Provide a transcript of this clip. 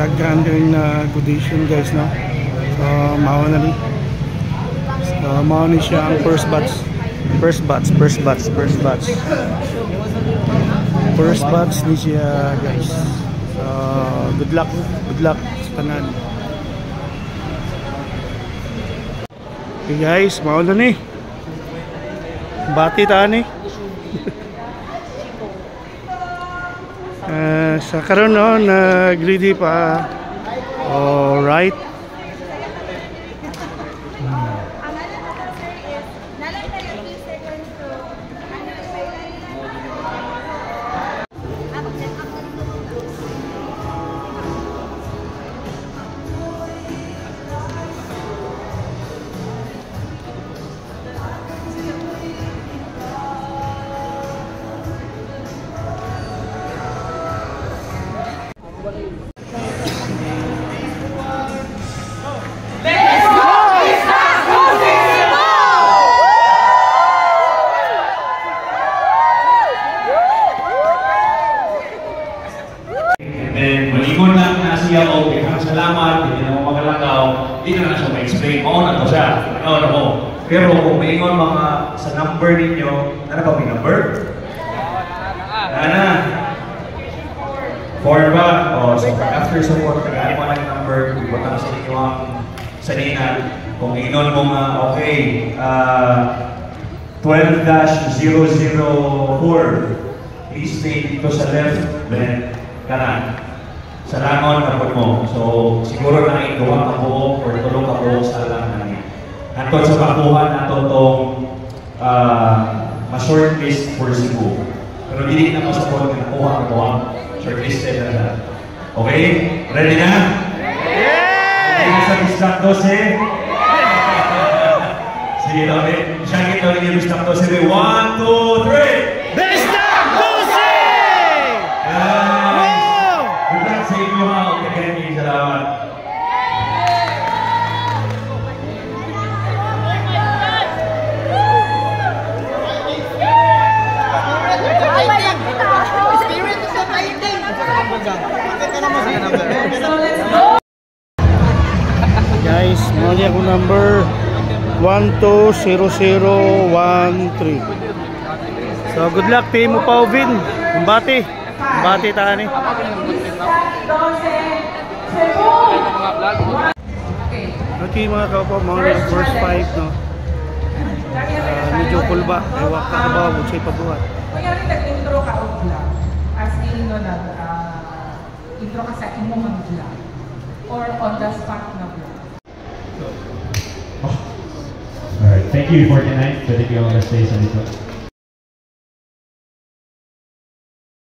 Daghan kayong nag-audition, guys, no? So mao na ni. So mao ni siya ang first batch. First batch, first batch, first batch. First batch ni siya, guys. So good luck sa tanan. Okay guys, mao na ni. Bati ta ni. Sa karon, no, nag-ready pa. Alright. Ang ano na to, sir, is nalang tayo 3 seconds to ano ipailay. Check up na dito. And then, malingon lang na siya o daghang salamat, hindi na mo makalakaw, di na na siya ma-explain. Oo na to siya. Ano na mo. Pero kung maingon mga sa number ninyo, ano ba may number? Ana? 4 ba? O, so after support, tagaan mo ng number, ibutang sa inyo ang sanina. Kung inon mo nga, okay, 12-004, please stay dito sa left, then kanan. Sa langon, kapag mo. So, siguro na duha ka buok or tulo ka buok sa lang na. Hantod sa pakuha nato tong ma-shortlist for Cebu. Pero dili na masapot nga nakuha ka to ang shortlisted na siya. Okay? Ready na? Yeah! Ready na sa Bisdak 12? Sige, ulit. Siya kita ulit yung Bisdak 12. 1, 2, 3! Bisdak 12! Guys! Good luck sa inyo ha. Okay, salamat. Spirit of the fighting! Guys, mao ni akong number 120013. So good luck, Team Upaw Vin. Bati. Bati ta ni. Okay mga kaupo, mao ni ang first 5, no. Medyo kulba, ay wa ka kabaw kung sa'y pabuhat. Kunyari nag-intro ka og vlog, as in no, nag-intro ka sa imong vlog or on the spot na vlog. Alright, thank you for tonight. Pwede kayo mag-stay sa dito.